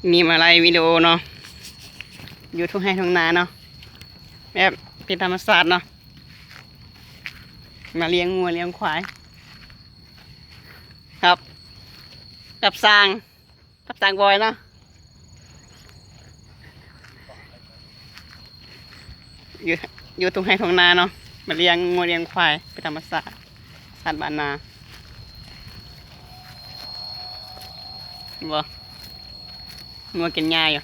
ນີ້ມາໄລ່ວິດີໂອເນາະ ຢູ່ທົ່ງໄຮ່ທົ່ງນາເນາະ ແບບເປັນທຳມະຊາດເນາະ ມາລ້ຽງງົວລ້ຽງຄວາຍ ຄັບ ກັບຊ່າງ ກັບຊ່າງບອຍເນາະ ຢູ່ ຢູ່ທົ່ງໄຮ່ທົ່ງນາເນາະ ມາລ້ຽງງົວລ້ຽງຄວາຍເປັນທຳມະຊາດ ຊາດບ້ານນາ ເຫັນບໍ່ ງົວກິນຫຍ້າຢູ່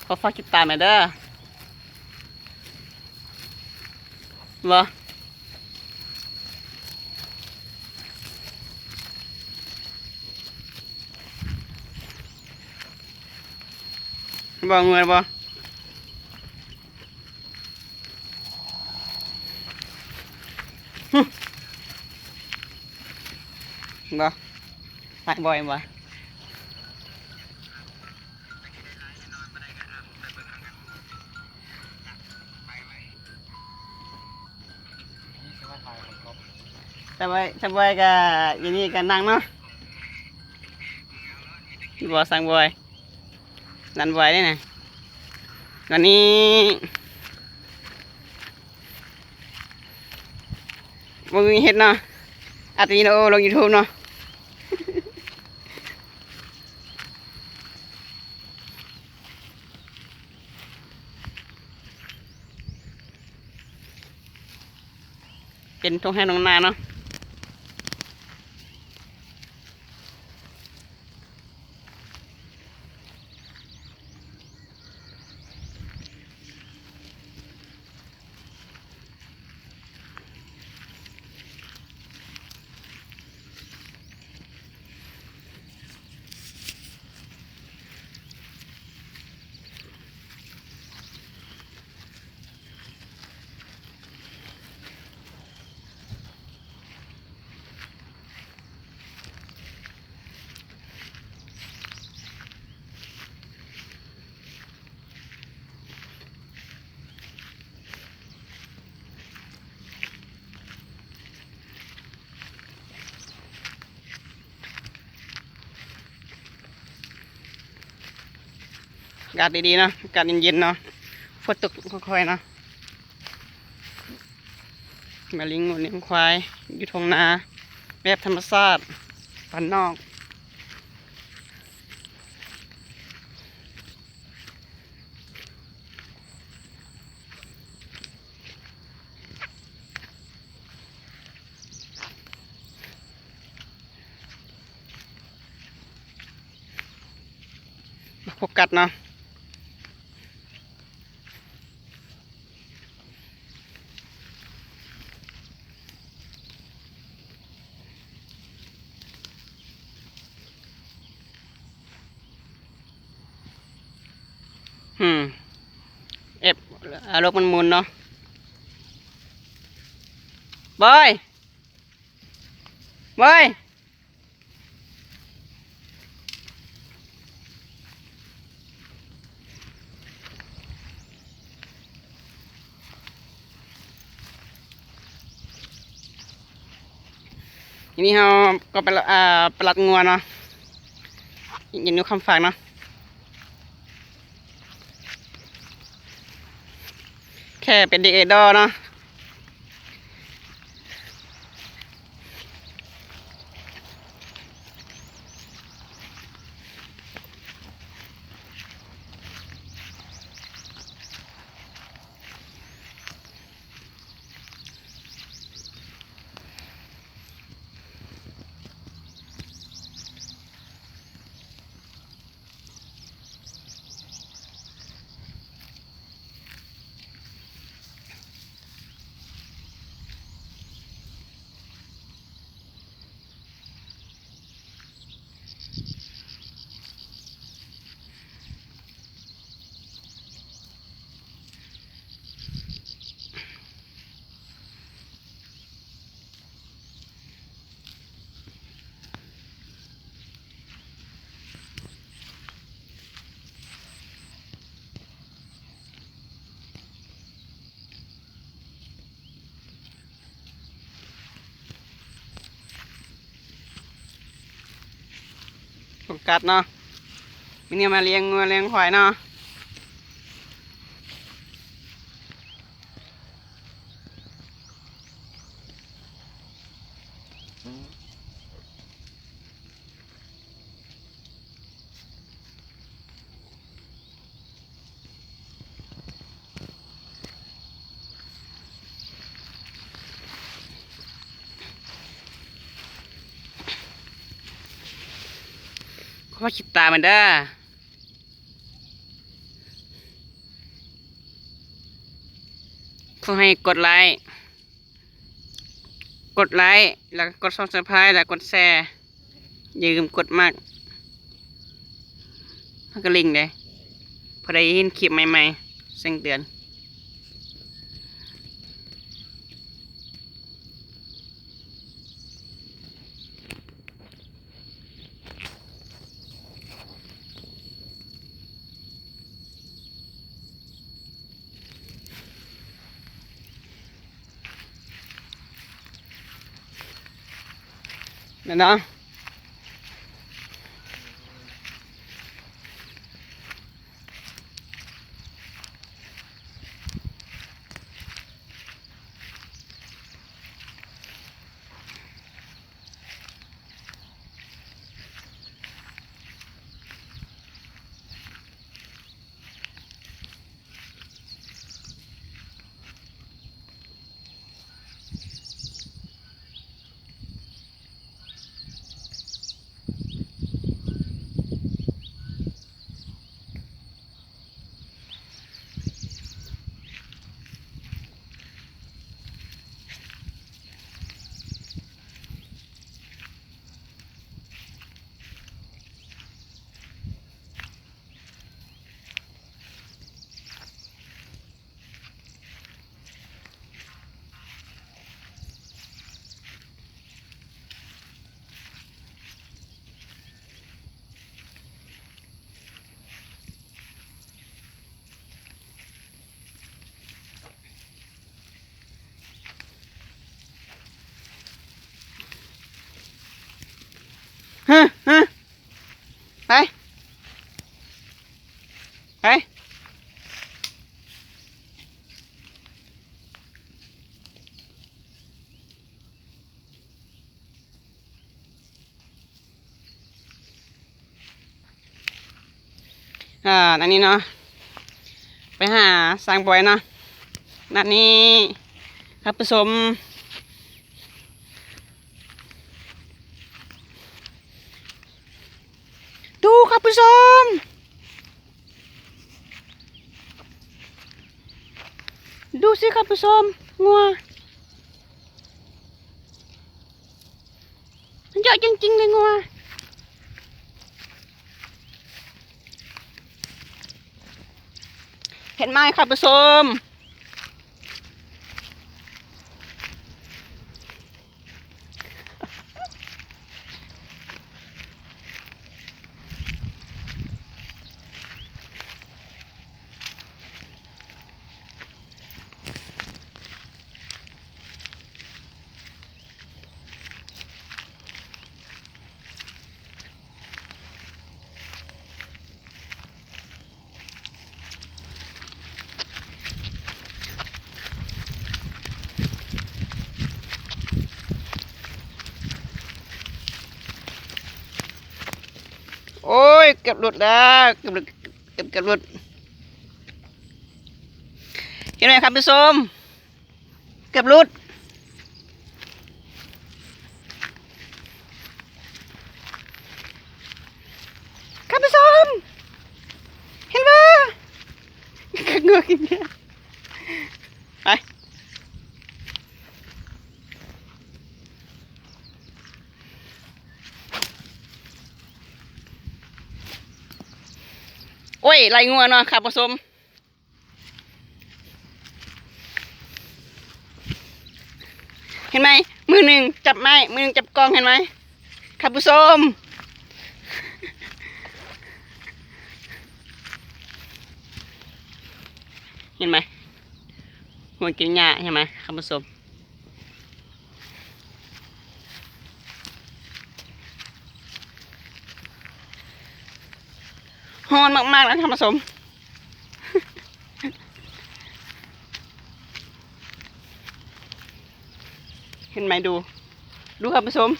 ຂໍຝາກຕິດຕາມແດ່ເດີ ບໍ່ ບໍ່ ເມື່ອຍບໍ່? ຫຶ ບໍ່ ໄປບໍ່ ບໍ່ ສະບາຍ ສະບາຍກະຢູ່ນີ້ກະນັ່ງເນາະ ບໍ່ ຊ່າງບອຍ ນັ້ນໄວເດ້ນະ ຕອນນີ້ບໍ່ມີເຮັດເນາະ ອັດວິດີໂອລົງຢູທູບເນາະ ເປັນທົ່ງໄຮ່ທົ່ງນາເນາະ. ອາກາດດີໆເນາະ ອາກາດເຢັນໆເນາະ ຝົນຕົກຄ່ອຍໆເນາະ ມາລ້ຽງງົວລ້ຽງຄວາຍຢູ່ທົ່ງນາ ແບບທຳມະຊາດ ບ້ານນອກ. ໂຟກັດເນາະ. ອືມ ແອບ ອາລົມມັນໝູນເນາະ ບອຍ ບອຍ. ທີນີ້ເຮົາກໍໄປ ອ່າ ໄປລັດງົວເນາະ ຢູ່ຄຳຝາກເນາະ. ແຄ່ເປັນເດັກເອດອເນາະ. ສງການເນາະ ມື້ນີ້ມາລ້ຽງງົວລ້ຽງຄວາຍເນາະ. ຂໍຕິດຕາມແມ່ນເດີ ຂໍໃຫ້ກົດໄລ້ ກົດໄລ້ ແລ້ວກໍກົດ Subscribe ແລ້ວກົດແຊ ຢ່າລືມກົດມັກ ແລ້ວກໍລິ້ງເດ້ ເພື່ອໄດ້ເຫັນຄລິບໃໝ່ໆ ແຈ້ງເຕືອນ. ແມ່ນເນາະ. ຮະ ຮະ ໄປ ໄປ. ອ່າ ອັນນີ້ເນາະ ໄປຫາຊ່າງບອຍເນາະ ນັດນີ້ ທ່ານຜູ້ຊົມ ດູ ທ່ານຜູ້ຊົມ ດູຊິ ທ່ານຜູ້ຊົມ ງົວ ມັນເຍາະຈິງໆເລີຍງົວ ເຫັນໄໝທ່ານຜູ້ຊົມ? ໂອ້ຍ ເກືອບຫຼຸດແລ້ວ ເກືອບຫຼຸດ ເກືອບ ເກືອບຫຼຸດ ເຫັນໄໝທ່ານຜູ້ຊົມ? ເກືອບຫຼຸດ ທ່ານຜູ້ຊົມ ເຫັນບໍ່? ງົວກິນຫຍ້າ ໄປ ໂອ້ຍ ໄລ່ງົວເນາະ ທ່ານຜູ້ຊົມ. ເຫັນໄໝ? ມືໜຶ່ງຈັບໄມ້ ມືໜຶ່ງຈັບກ້ອງ ເຫັນໄໝ ທ່ານຜູ້ຊົມ? ເຫັນໄໝ? ງົວກິນຫຍ້າ ເຫັນໄໝ ທ່ານຜູ້ຊົມ? ເ ຮ້ອນມາກໆ ນະທ່ານຜູ້ຊົມ ເຫັນໄໝ? ດູ ດູທ່ານຜູ້ຊົມ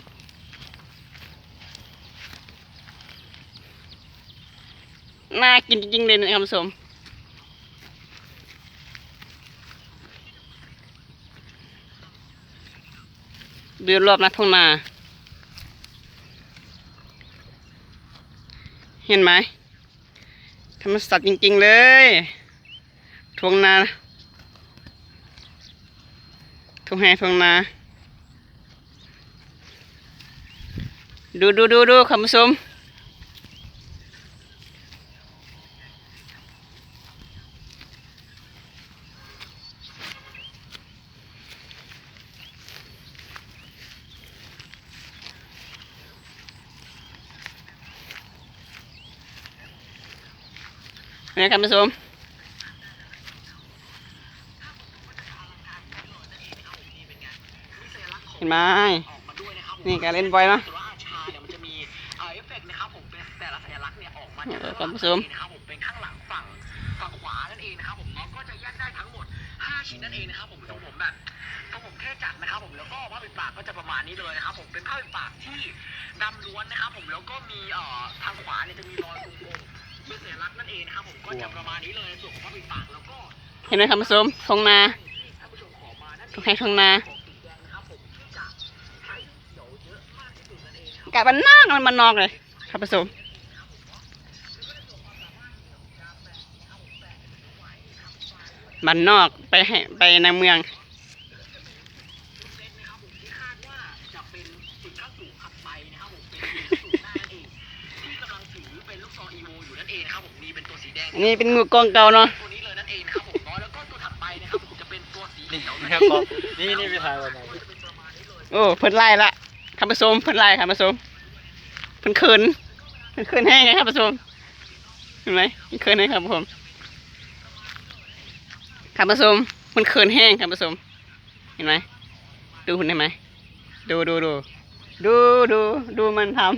ໜ້າກິນຈິງໆ ເລີຍນະທ່ານຜູ້ຊົມ ຢູ່ລອບນະທົ່ງນາ ເຫັນໄໝ? ທຳມະຊາດຈິງໆ ເລີຍ ທົ່ງນາ ທົ່ງໄຮ່ທົ່ງນາ ດູໆໆໆ ທ່ານຜູ້ຊົມ. ນີ້ທ່ານຜູ້ຊົມ ເຫັນໄໝ? ນີ້ກາເລັນບອຍເນາະ ເອີ ທ່ານຜູ້ຊົມ ເປັນຂ້າງຫຼັງຝັ່ງ ຝັ່ງຂວານັ້ນເອງນະຄັບຜົມເນາະ ກໍຈະແຍກໄດ້ທັງໝົດຫ້າ ชิ้นนั่นเองนะครับผม ทรงผมแบบ ทรงผมเท่จัดนะครับผม แล้วก็ผ้าปิดปากก็จะประมาณนี้เลยนะครับผม เป็นผ้าปิดปากที่ดำล้วนนะครับผม แล้วก็มี เอ่อ ทางขวาเนี่ยจะมีรอยกลมๆ เป็นสัญลักษณ์นั่นเองนะครับผม ก็จะประมาณนี้เลย ในส่วนของผ้าปิดปาก แล้วก็ ເຫັນໄໝທ່ານຜູ້ຊົມ? ທົ່ງນາ ທົ່ງໄຮ່ທົ່ງນາ ກະບ້ານນອກ ມັນບ້ານນອກເລີຍ ທ່ານຜູ້ຊົມ ບ້ານນອກໄປໃຫ້ ໄປໃນເມືອງ ອັນນີ້ເປັນໝູ່ກອງເກົ່າເນາະ ນີ້ ນີ້ໄປຖ່າຍວັນນັ້ນ ໂອ້ ເພິ່ນໄລ່ລະ ທ່ານຜູ້ຊົມ ເພິ່ນໄລ່ ທ່ານຜູ້ຊົມ ເພິ່ນເຂີນ ເພິ່ນເຂີນແຮງ ທ່ານຜູ້ຊົມ ເຫັນໄໝ? ເຂີນແຮງ ທ່ານຜູ້ຊົມ ທ່ານຜູ້ຊົມ ເພິ່ນເຂີນແຮງ ທ່ານຜູ້ຊົມ ເຫັນໄໝ? ດູພຸ້ນ ເຫັນໄໝ? ດູ ດູ ດູ ດູ ດູ ດູມັນທຳ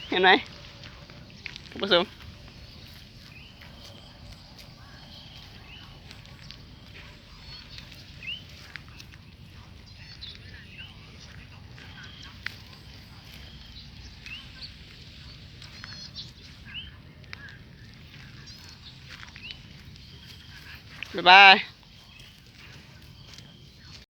ເຫັນໄໝ ທ່ານຜູ້ຊົມ? ບາຍບາຍ.